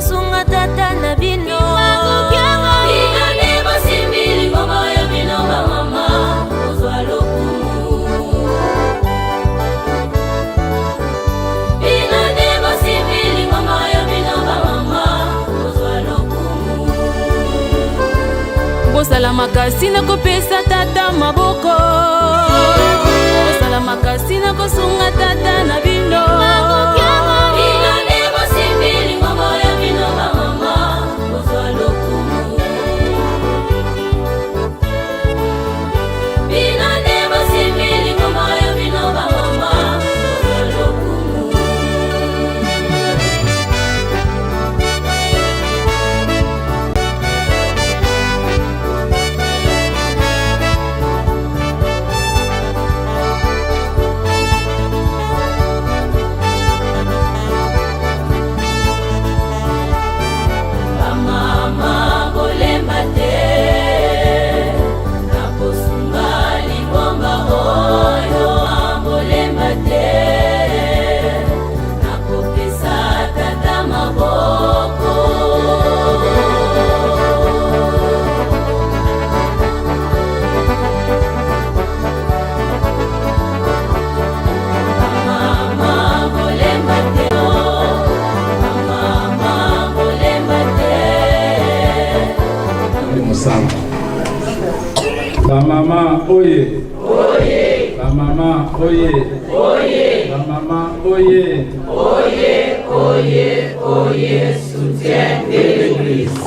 kosunga tata na bino. Bino nde bosimbi lingomba oyo, bino bamama kozwa lokumu. Bino nde bosimbi lingomba oyo, bino bamama kozwa lokumu. Bosala makasi na kopesa tata maboko, bosala makasi na kosunga tata na bino. Bino nde bosimbi lingomba oyo, bino bamama kozwa lokumu. Bino nde bosimbi lingomba oyo, bino bamama kozwa lokumu. Bamama bolemba te na kosunga lingomba oyo, bolemba te na kopesa tata maboko. Bamama bolemba te, bamama bolemba te. Mosango bamama oye, bamama oye, bamama oye. Oye, oye, oye, soutien de l'Église.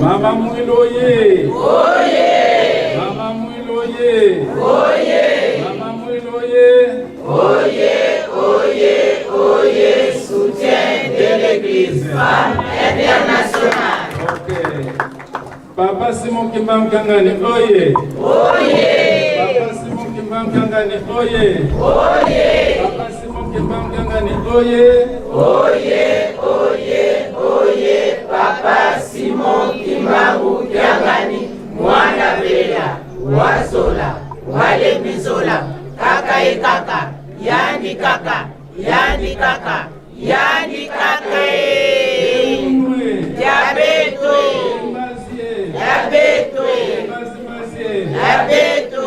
Mama Mwilu oye, mama Mwilu oye, mama Mwilu oye. Oye, oye, oye, soutien de l'Église femme internationale. Ok, Papa Simon Kimbangu Kiangani oye! Papa Simon Kimbangu Kiangani oye! Papa Simon Kimbangu Kiangani oye! Oye, oye, oye, Papa Simon Kimbangu Kiangani, mwana bela, wazola, walemizola, kaka e kaka, yandi kaka, yandi kaka, yandi kaka e. Diabeto, diabeto, diabeto,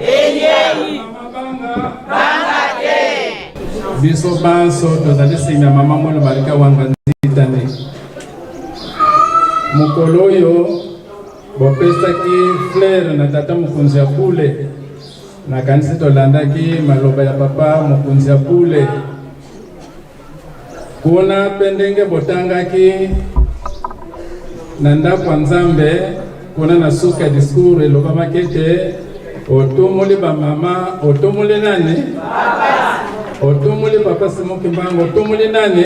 eyei, banga te. Biso banso tozali nsima ya mama Mwilu Malika Wanga Nzitane. Mokolo oyo bopesaki fleur na tata mokonzi ya bule, nakanisi tolandaki maloba ya papa mokonzi ya bule kuna mpe ndenge botangaki na ndako ya Nzambe kuna na suka ya discours, elobamaki ete otomoli bamama, otomoli nani? Otomoli papa Simon Kimbangu, otomoli nani?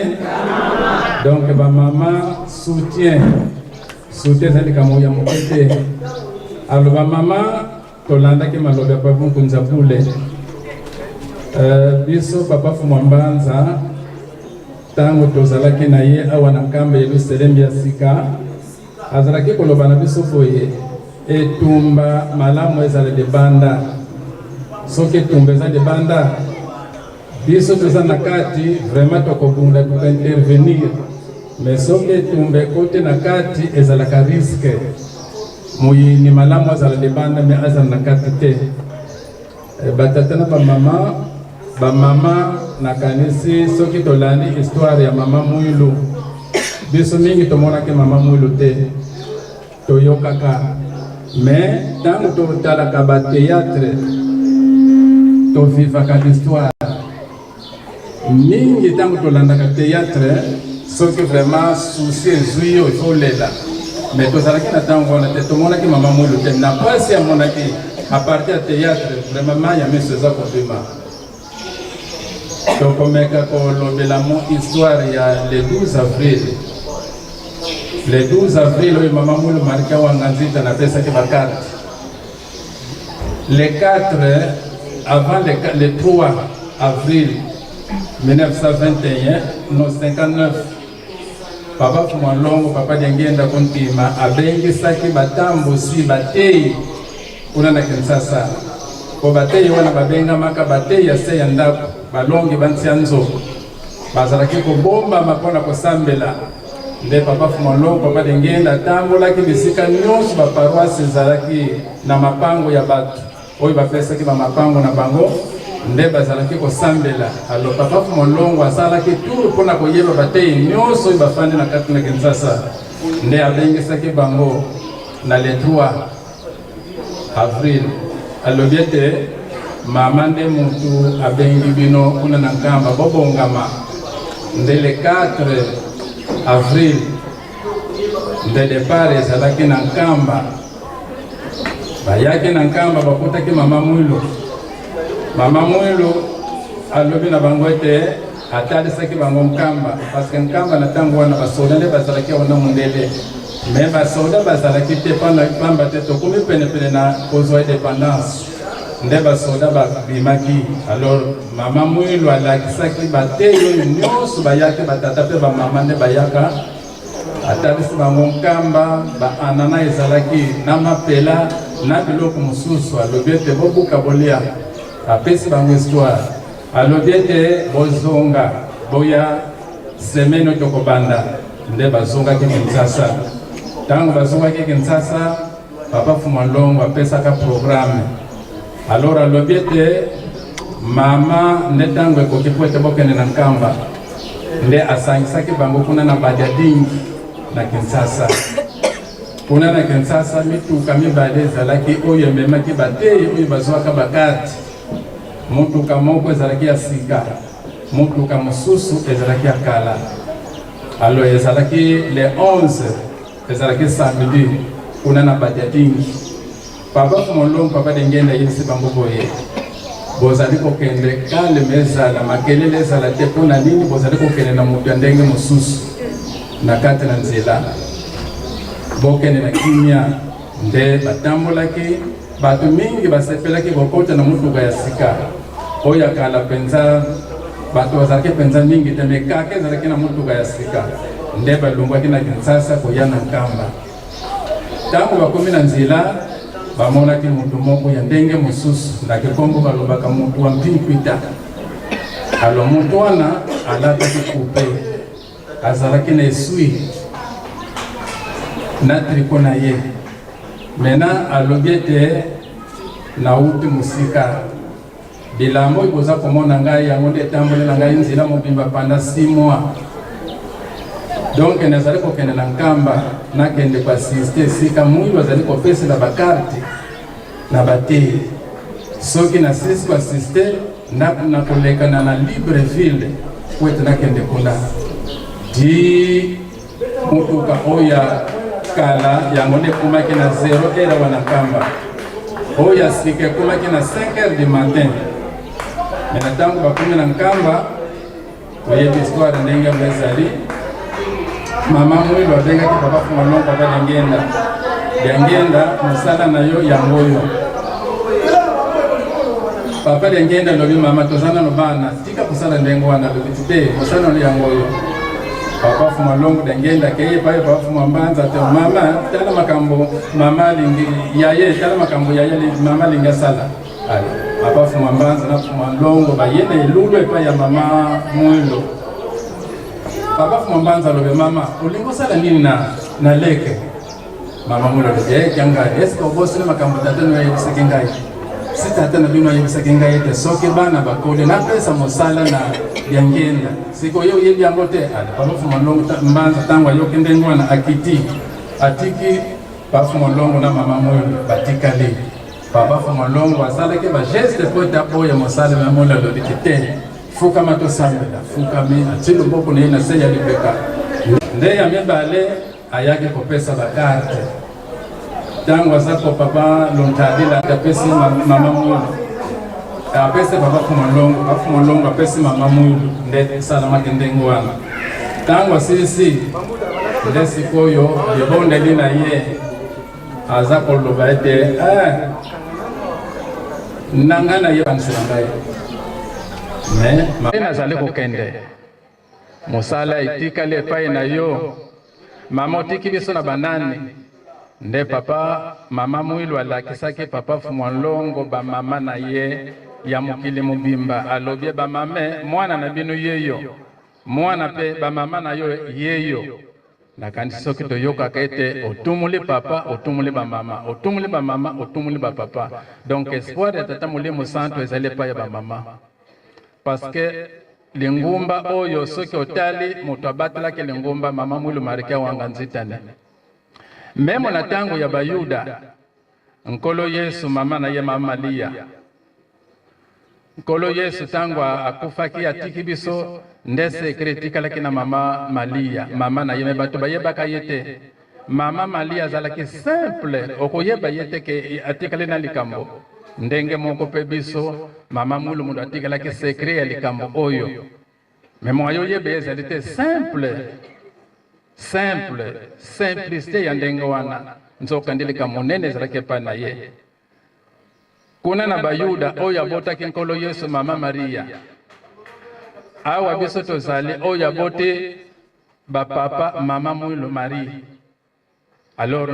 Donc bamama, soutien, soutien eza likambo ya moke te. Alo bamama, tolandaki maloba ya papa mokonzi ya bule. Biso papa Fumwa Mbanza, ntango tozalaki na ye awa na Nkamba Yelusalemi ya sika, azalaki koloba na biso boye: etumba malamu ezala libanda. Soki etumba eza libanda, biso toza na kati, vraiment tokobunda, tokointervenir. Mais soki etumba ekoti na kati, ezalaka risque. Moyini malamu azala libanda, mais azala na kati te. Batata na bamama, bamama, nakanisi soki tolandi histoire ya mama Mwilu, biso mingi tomonaki mama Mwilu te, toyokaka. Mais ntango totalaka bathéâtre, tovivaka l'histoire mingi. Ntango tolandaka théâtre, soki vraiment souci ezwi yo, ifo olela. Mais tozalaki na ntango wana te, tomonaki mama Mwilu te. Na mpasi amonaki à partir ya théâtre, vraiment mai ya miso eza kobima. Tokomeka kolobela mo histoire ya le 12 avril. Le 12 avril oyo mama Mwilu Malika Wanga Nzita napesaki bacarte le 4 avant le 3 avril 1921, no 59, papa Fuma Longo, papa Diangenda Kuntima, abengisaki batambusi bateyi kuna na Kinshasa, po bateyi wana babengamaka bateyi ya se ya ndako, balongi bantia nzoko. Bazalaki kobombama mpo na kosambela. Nde Papa Fumalo, Papa Dengenda atambolaki bisika nyonso baparoise ezalaki na mapango ya bato oyo bapesaki bamapango na bango nde bazalaki kosambela. Alo Papa Fumolongo asalaki tour mpo na koyeba bateyi nyonso oyo bafandi na kati na Kinshasa, nde abengisaki bango na le 3 avril. Alobi ete mama nde mutu abengi bino kuna na Nkamba, bobongama. Nde le 4 avril nde depart ezalaki na Nkamba. Bayaki na Nkamba, bakutaki mama Mwilu. Mama Mwilu alobi na bango ete atalisaki bango Nkamba, parce que Nkamba na ntango wana basoda nde bazalaki yango na mondele, me basoda bazalaki te pamba te tokomi penepene na kozwa independance, nde basoda babimaki. Alors mama Mwilu alakisaki bateyi oyo nyonso bayaki, batata mpe bamama nde bayaka, atalisi bango Nkamba, baanana ezalaki na mapela na biloko mosusu. Alobi ete bobuka bolia, apesi bango histoire, alobi ete bozonga boya semaine oyo tokobanda. Nde bazongaki Kinshasa. Ntango bazongaki Kinshasa, Papa Fumalongo apesaka programme. Alors alobi ete mama nde ntango ekoki mpo ete bokende na Nkamba. Nde asangisaki bango kuna na Badiadingi na Kinshasa. Kuna na Kinshasa mituka mibale ezalaki oyo ememaki bateyi oyo bazwaka bakarte. Motuka moko ezalaki ya sika, motuka mosusu ezalaki ya kala. Alors ezalaki le 11, ezalaki samedi, kuna na Badiadingi. Papa Fumolongo, Papa Dengenda ayebisi bango boye: bozali kokende kalme, ezala makelele ezala te. Mpo na nini? Bozali kokende na moto ya ndenge mosusu na kati na nzela, bokende na kimia. Nde batambolaki, bato mingi basepelaki kokota na motuka ya sika. Oyo ya kala mpenza bato bazalaki mpenza mingi te, me kaka ezalaki na motuka ya sika. Nde balongwaki na Kinshasa koya na Nkamba. Ntango bakomi na nzela, bamonaki moto moko ya ndenge mosusu, na kikongo balobaka moto wa mpinkwita. Alo moto wana alataki kupe, azalaki na esui na triko na ye. Mena alobi ete nauti mosika, bilamba oyo boza komona ngai yango nde etamboli na ngai nzela mobimba pendant 6 mois. Donc nazali kokende na Nkamba, nakende koasiste esika Mwilu azali kopesela bakarte na bateyi. Soki nasilisi koasiste, nakolekana na Libreville po ete nakende kuna di motuka oyo ya kala yango nde ekomaki na 0 heure awa na Nkamba, oyo ya sika ekomaki na 5 heures du matin. Me na ntango bakomi na Nkamba, oyebi histoire ndenge yango ezali. Mama Mwilu abengaki Papa Fumalongo, Papa Diangenda, Diangenda, mosala na yo yango oyo. Papa Diangenda alobi: mama, toza nano bana, tika kosala ndenge wana. Alobi te, mosala na yo yango oyo. Papa Fumalongo Diangenda akei epai Papa Fuma Mbanza te: mama, tala makambo mama alingi yaye, tala makambo yaye mama alingi asala. Ale Papa Fuma Mbanza na Fuma Longo baye na elulu epai ya mama Mwilu. Papa Fuma Mbanza alobi: mama, olingi osala nini na leke? Mama Mwilu alobi: eke ngai, eske obosani makambo tata no ayebisaki ngai? Si tata na bino ayebisaki ngai ete soki bana bakoli, napesa mosala na Diangenda. Sikoyo oyebi yango te. Ale Papa Fuma Longo Mbanza, ntango ayoki ndenge wana, akiti, atiki Papa Fuma Longo na mama Mwilu batikali. Papa Fuma Longo asalaki bageste po ete aboya mosala. Mama Mwilu alobi te, fukama tosambela. Fukami, atie loboko na ye na se ya lipeka. Nde ya mibale ayaki kopesa bakarte. Ntango aza ko Papa Lontadila apesi mama Mwilu, apesi Papa Fuma Longo, Papa Fuma Longo apesi mama Mwilu. Nde esalamaki ndenge wana. Ntango asilisi, nde sikoyo libondeli na ye aza koloba ete eh, na ngai nayebanisela ngai me nazali kokende, mosala etikali epai na yo mama, otiki biso na banani? Nde papa mama Mwilu alakisaki Papa Fumwa Longo bamama na ye ya mokili mobimba. Alobi: bamame, mwana na bino yeyo. Mwana mpe bamama na yo yeyo. Nakanisi soki toyokaka ete otumuli papa, otumuli bamama, otumuli bamama, otumuli bapapa. Donc espoir ya Tata Molimo Santo ezali epai ya bamama, parce que lingumba oyo, soki otali moto abatelaki lingumba, Mama Mwilu Marikia Wanga Nzitani. Même na ntango ya Bayuda, Nkolo Yesu, mama na ye Mama Malia. Nkolo Yesu, ntango akufaki, atiki biso nde secret etikalaki na Mama Malia, mama na ye. Mais bato bayebaka ye te. Mama Malia azalaki simple, okoyeba ye te ke atikali na likambo. Ndenge moko mpe biso, Mama Mwilu moto atikalaki secret ya likambo oyo, mais moyo oyeba ye ezali te. Simple, simple, simplicité ya ndenge wana, nzoka nde likambo monene ezalaki epai na ye. Kuna na Bayuda, oyo abotaki Nkolo Yesu, Mama Maria. Awa biso tozali, oyo aboti bapapa, Mama Mwilu Marie. Alors